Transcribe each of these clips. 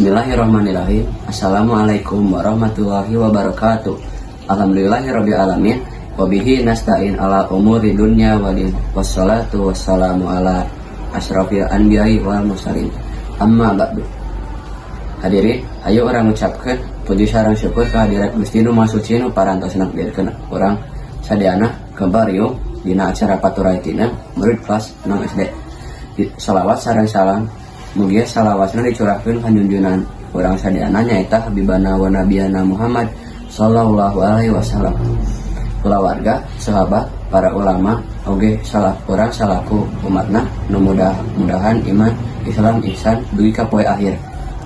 Bismillahirrahmanirrahim. Assalamualaikum warahmatullahi wabarakatuh. Alhamdulillahirabbil alamin. Wabihi nasta'in ala umuri dunya wadin. Wassalatu wassalamu ala asyrafil anbiya'i wal mursalin. Amma ba'du. Hadirin, ayo urang ngucapkeun puji sareng syukur kehadirat Gusti Nu Maha Suci nu parantos nakdirkeun urang sadayana kembali riung dina acara Paturai Tina murid kelas 6 SD. Salawat sareng salam mugia salawatna dicurahkeun ka junjunan urang sadayana, nyaeta Habibana wa Nabiyana Muhammad sallallahu alaihi wasallam, kulawarga, sahabat, para ulama, oge salah urang salaku umatna nu mudah-mudahan iman, Islam, ihsan dugi ka poe akhir.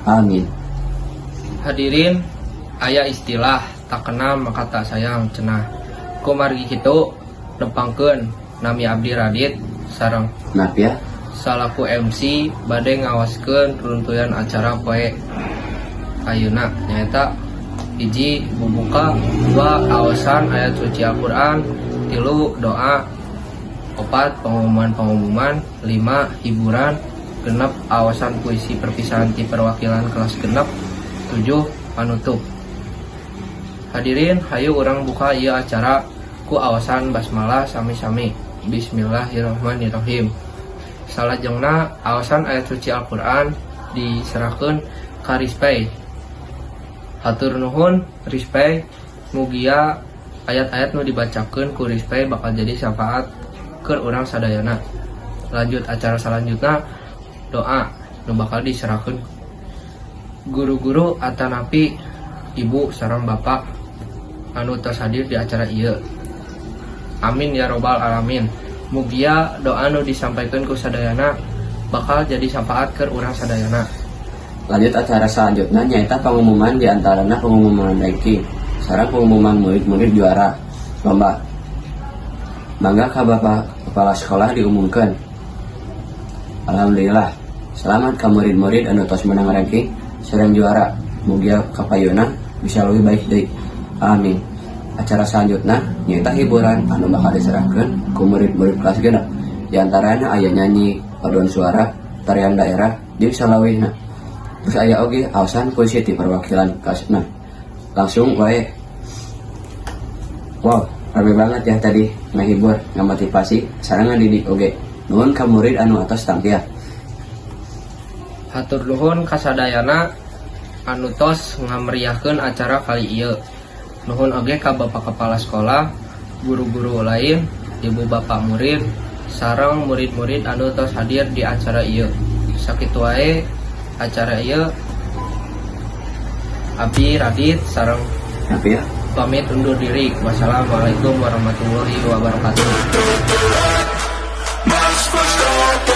Amin. Hadirin, aya istilah "tak kenal maka tak sayang" cenah. Kumargi kitu, nepangkeun, nami abdi Radit sareng Napia. Salaku MC bade ngaoskeun runtuyan acara poe ayeuna, nyaeta 1, bubuka, 2, aosan ayat suci Al-Quran, 3, doa, 4, pengumuman-pengumuman, 5, hiburan, 6, aosan puisi perpisahan ti perwakilan kelas 6, 7, panutup. Hadirin, hayu urang buka ieu acara ku aosan basmalah sami-sami. Bismillahirrahmanirrahim. Salajengna aosan ayat suci Al-Quran diserahkeun ka Rispey. Hatur nuhun, Rispey. Mugia ayat-ayat nu dibacakeun ku Rispey bakal jadi syafaat keur urang sadayana. Lanjut acara selanjutnya, doa nu bakal diserahkeun guru-guru atanapi ibu sareng bapak anu tos hadir di acara ieu. Amin ya robbal alamin. Mugia doa nu disampaikan ku sadayana bakal jadi syafaat keur urang sadayana. Lanjut acara selanjutnya, nyaeta pengumuman, diantaranya pengumuman ranking sareng pengumuman murid-murid juara lomba. Mangga ka Bapak Kepala Sekolah diumumkan. Alhamdulillah. Selamat ke murid-murid anu tos menang ranking sareng juara. Mugia kapayuna bisa lebih baik deui. Amin. Acara selanjutnya nyaeta hiburan anu bakal diserahkan ku murid-murid kelas 6. Di antaranya aya nyanyi, paduan suara, tarian daerah, jeung salawihna. Terus aya oge aosan puisi ti perwakilan kelas 6. Langsung wae. Wow, rame banget ya tadi, ngahibur, ngamotivasi, sareng ngadidik oge. Nuhun ka murid anu atos tampil. Hatur nuhun kasadayana anu tos ngameriahkeun acara kali ieu. Nuhun oge ka Bapak Kepala Sekolah, guru-guru lain, ibu bapak murid, sareng murid-murid anu tos hadir di acara ieu. Sakitu wae acara ieu. Abdi Radit sareng Tapi ya, pamit undur diri. Wassalamualaikum warahmatullahi wabarakatuh. Max Verstappen.